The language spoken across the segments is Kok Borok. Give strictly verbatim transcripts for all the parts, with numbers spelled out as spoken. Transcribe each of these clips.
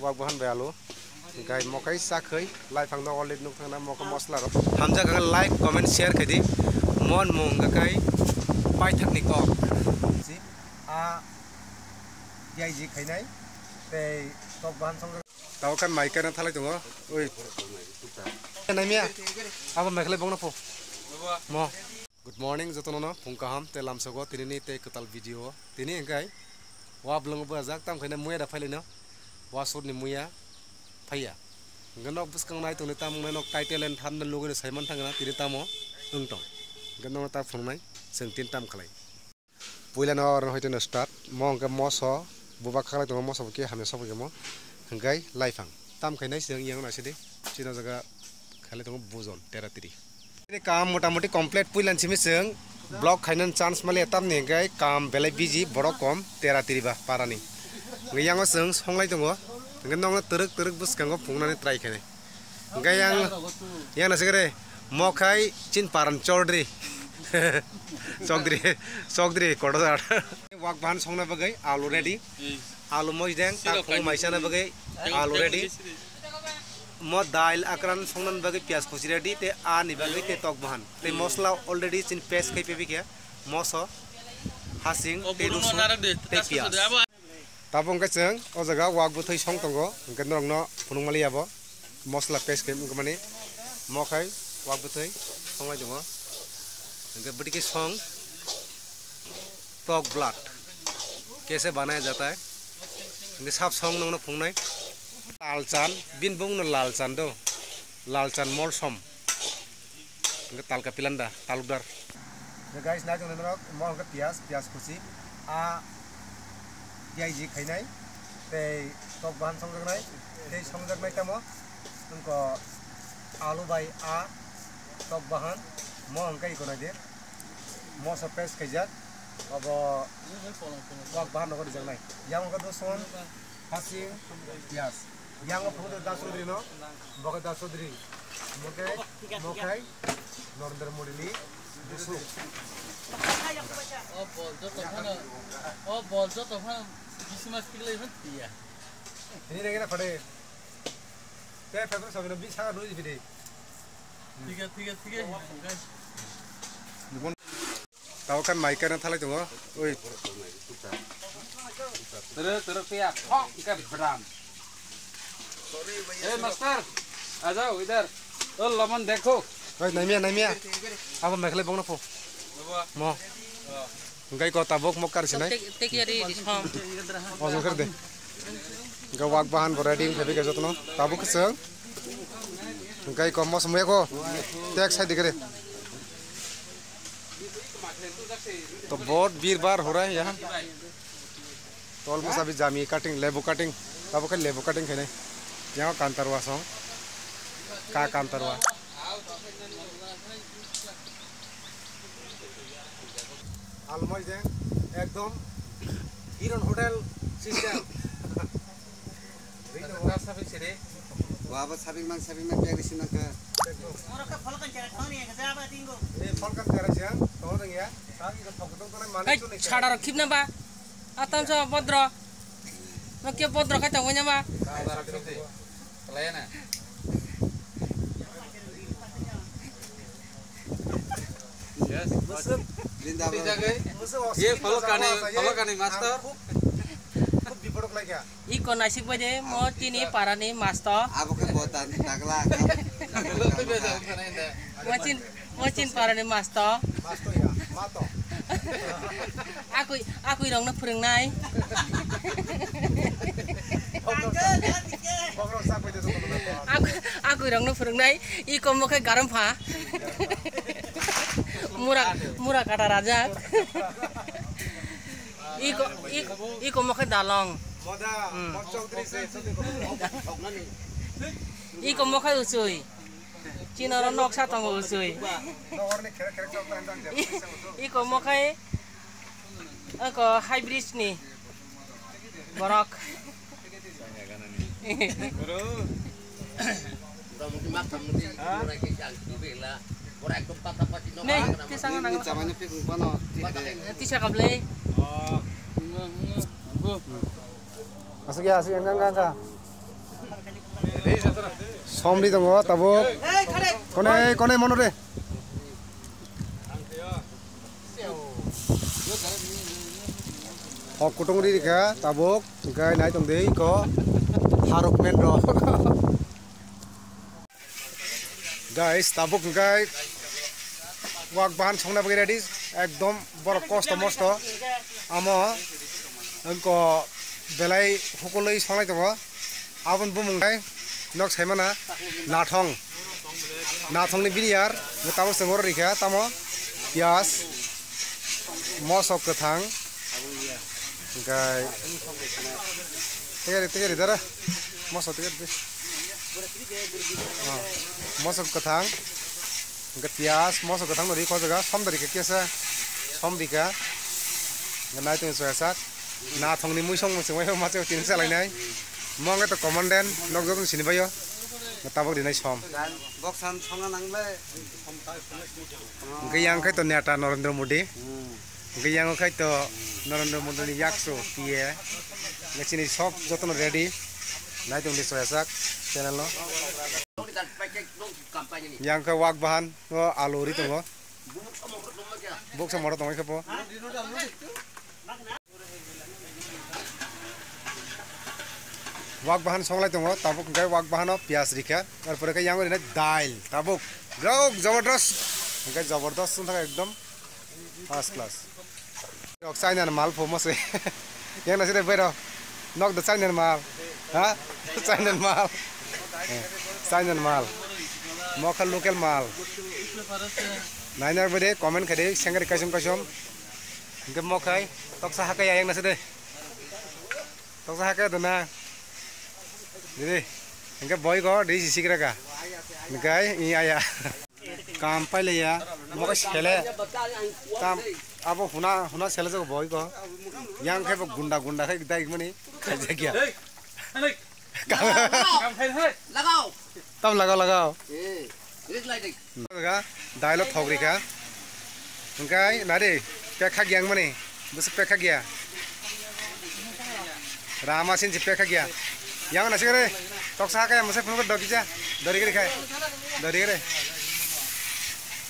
Wak bahan bai alu. Gai mokai sakhai, lai phang no already nuk thangna mokha mosla rok. Hamjak ang like, comment, share khai di. Mon mung gakai paithak ni kok. A diai ji khainai. Tei tok bahan song. Tao kan mai kana thalai tongo. Oi. Nai mia. Abo mai khlai bongna pho. Mo. Good morning jotono no, phung kaham tei lamsogo tinini tei kwtal video. Tini hwnkhe wa bwlwngo bwrajak, tamo khaina muya da phailino, wa sutni muya phaiya. Hwnkhe nok bwskang nai tongni tamo wngnai, nok title and thumbnail nugwino saiman thangna tini tamo wng tong. Hwnkhe nokno ta phunuknai chwng tin tam khlai. Puila no oro hoiteno start, mo hwnkhe moso, buba khaklai tongo moso bo khe hamya sokphaikhe mo, hwnkhe laiphang. Tam khainai chwng yang naisidi, chini jaga khailai tongo bujon, tera tiri. Tini kam mota moti complete puilan simi chwng vlog khainani chance maliya tamni hwnkhe kam belai busy borok kom tera tiri ba parani. Hwnkhe yango chwng songlai tongo, hwnkhe nokno twrwk twrwk bwskango phunuknani try khainai. Hwnkhe yang, yang nasikre mokhai chin paran Chaudhary. Chaudhary, Chaudhary kotor. Wak bahan songna bagwi alu ready. Alu moideng, tak phung maisana bagwi alu ready. Mo dail akran songna bagwi piyaj kuchi ready, te ani bagwi te tok bahan. Te mosla already chin paste khai pebi khe. Moso, hasing, te rusun, te piyaj. Tabuk hwnkhe chwng o jaga wak bwthwi song tongo, hwnkhe norokno phunukmali yabo mosla paste khe wngkha mani, mo khai wak bwthwi songlai tongo, hwnkhe bwtwi khe song tok blood kaise banaya jata hai, hwnkhe sab song nokno phunuknai. Lalchan, bini bumungno Lalchan do, Lalchan Molsom. Hwnkhe talka pilanda, talukdar. Hwnkhe guys, nai tongni norok, mo hwnkhe piyaj, piyaj kuchi. A piyaj ji khainai, tei tok bahan songjaknai, tei songjaknai tamo. Hwnkhe alu bai a tok bahan, mo hwnkhe iko nai di. Moso paste khaijak, obo wak bahan nogo rijaknai. Yang hwnkhe doson, hasing, piyaj. Yang o phone da Chaudhary no, boke da Chaudhary. Moke, mokhai, Narendra Modi ni busuk. O bol joto phano, o bol joto phano Christmas kiklai phan tiya. Ini lagi na pade. Te February sabino bisa nui pide. Tiga, tiga, tiga. Tabo khe mai kena thalai tongo. Oi. Tara, tara, kaya. Hok, ka bram. Hey, master. Ajao, idhar. O, lamon dekho. Oi, naimia, naimia. Abo mekhle bongna pho. Mo. Hwnkhe ko tabuk mokar sinai. Tek-, tekiari risom. Ojol kher de. Hwnkhe wak bahan bo ready wngkha bikhe jotono. Tabuk khe chwng. Hwnkhe ko mos moya ko. Tek sai dikhe de. To bot bir bar ho raha hai yahan. To almost abhi jami cutting, lebu cutting. Tabuk khe lebu cutting khainai. Yang kantarwa song. Ka kantarwa. Almoi jeng ekdom Kiron Hotel system. Wah, apa sabing mang, sabing mang, biar di sini ke. Ekdom. Oro ka pholkan cara thoni ya, ka jaba tinggo. Eh, pholkan cara siang, thon ya. Kami ka thok thok thon mane. Hai, chuni. Chadar khipna ba. Atam sa bodro. Nokia bodro kai tongwina ba. Kalai na. Yes. Musuk. Zindabad. Ye follow kani, follow kani master. Khub, khub bipodok laikha. Iko naisik bai de mo chini parani master. Abo khe bo dan dagla. Mo chin, mo chin parani master. Master ya, mato. Akui, akui rongno phwrwngnai. Bokrok sa bai de. Akui, akui rongno phwrwngnai. Iko mo khe garam pha. Mura, mura kata raja. Iko, iko, iko mo khe dalong. Hmm. Iko mo khe uchui. Chinoro noksa tongo uchui. Iko mo khe, iko hybrid ni borok. Nei, tisa nang. Tisa kablai. Asik ya, asik, enggak, enggak, enggak. Somni tongo tabuk. Konai, konai mono de. Hok kutung ri rikha tabuk. Hingke nai tong de iko. Haruk men rok. Guys, tabuk hingke wak bahan songna bagwi ready. Ekdom borok kosto mosto. Amo wngko belai hukulwi songlai tongo. Aboni bumung khe nok saimana nathong. Nathongni bini yar, tabuk chwng oro rikha, tamo piyaj, mosok kwthang, hingke tiyari, tiyari dara, mosok tiyari di. Oh, mosok kwthang, hingke piyaj, mosok kwthang no ri kho jaga, som da rikha kesa, som rikha, hingke nai tong soya sak. Nathongni muisong muisong bai ma se tini salainai. Mo wngkha to commandant, nok jotono sini baio. Tabok rinai som. Boksan songna nangle. Hingke yang khai to neta Narendra Modi. Hmm. Hingke yang khai to Narendra Modi ni yakso P A. Hingke chini sob jotono ready. Nai tong di soya sak channel no. Yang khai wak bahan o alu ri tongo. Boksa moro tongwi khe po. Wak bahan songlai tongo, tabuk hingke wak bahano piyaj rikha, er pore khe yang rinai dail, tabuk, bro, jabardast, hingke jabardast wngkha ekdom first class. Rok China ni mal phumo se, yang nasi de bero, nok de China ni mal, ha, China ni mal, eh, China ni mal, mokha local mal, nainak bede comment khai de, sengri kaisom kaisom, hingke mokhai, toksa hakai yang nasi de. Toksa hake dona. Didi. Hingke boi go, di si sikra ka. Hingke i aya. Kam paile ya. Mo ko sele. Kam abo huna, huna sele jago boi go. Yang khe bo gunda, gunda khe dai mani. Khaja kya? Lagao. Tam lagao, lagao. Jaga dailo thok rikha. Hingkai nari pekha giyang mani. Bwswk pekha giya. Rama sinsi pekha giya. Yang nasi kare. Toksa kaya masa phunuk dok kija. Dari kare khai. Dari kare.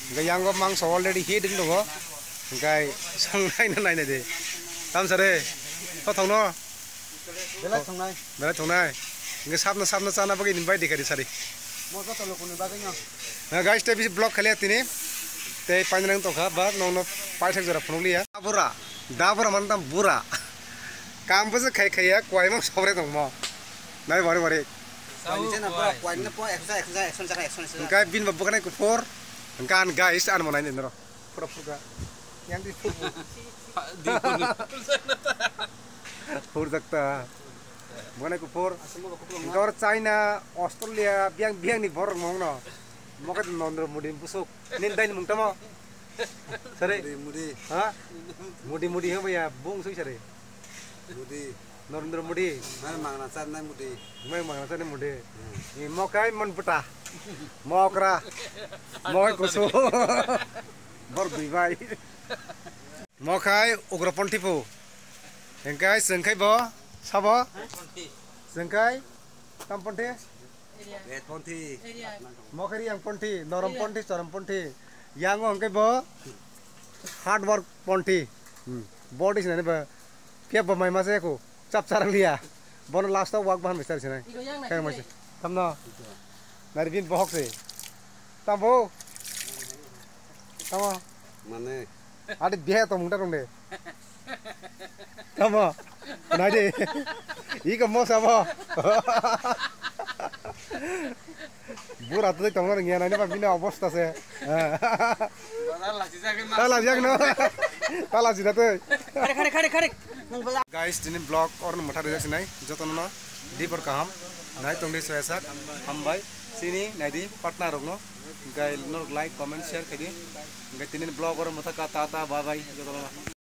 Hingkai yang go mangso already hit ding dogo. Hingkai song nai na nai na de. Tam sare. Kothong no. Belai thongnai. Belai thongnai. Hingke sapno, sapno chana bagwi ni bai dikari sari. Mo joto lokoni bagwi no. Na guys, tei bisi vlog khaliya tini. Tei painrang tongkha, ba nongno paithak jora phunukliya. Dabura, dabura man tam bura. Kam bwswk khai khaiya, kwai mang sobre tongmo. Nai bari bari. Kwai ni chana bura, kwai ni po eksa, eksa, eksa, eksa, eksa. Hingke bini ba bwkhanai kuphur. Hingke an guys, an mo nai ni noro. Pura pura. Yang di pura. Pur jakta. Bwkhanai kuphur. Hingke oro China, Australia, biyang biyang ni borok mong no. Moke Narendra Modi ni busuk. Nin dai ni mung tamo? Sare. Mudi, mudi. Ha? Mudi, mudi ha baya, bung sui sare. Mudi. Narendra Modi. Mai mangna charnai Mudi. Mai mangna charnai Modi. Hmm. Ni mokai mon buta. Mokra. Mokai kusu. Bor dui bai. Mokhai ugroponthi phu. Hingkai chwngkhai bo sabo. Chwngkhai tamponthi. Red ponthi. Mokhai riyang ponthi, norom ponthi, chorom ponthi. Yango hingkai bo hard work ponthi. Hmm. Body sinani ba. Phiya bo mai masa ko. Chap chara liya. Bono last o wak bahan bichar sinai. Igo yang na Kaya sini. Masa. Tamno. Nari bin bohok se. Tambo. Tamo. Mane. Adi bihe to mungta rong de. Tamo. Nai de. Iko mo sabo. Bura tu tong nang ya nai ba bini obosta se. Tala jak no. Tala jina tu. Khare, khare, khare, khare. Guys, tini vlog orno motha rijak sinai. Jotono dibor kaham. Nai tongdi soyasak. Hambai. Sini naidi partner rokno. Gai norok like, comment, share khaidi. Gai tini vlog orno motha ka ta ta bye bye. Jotono.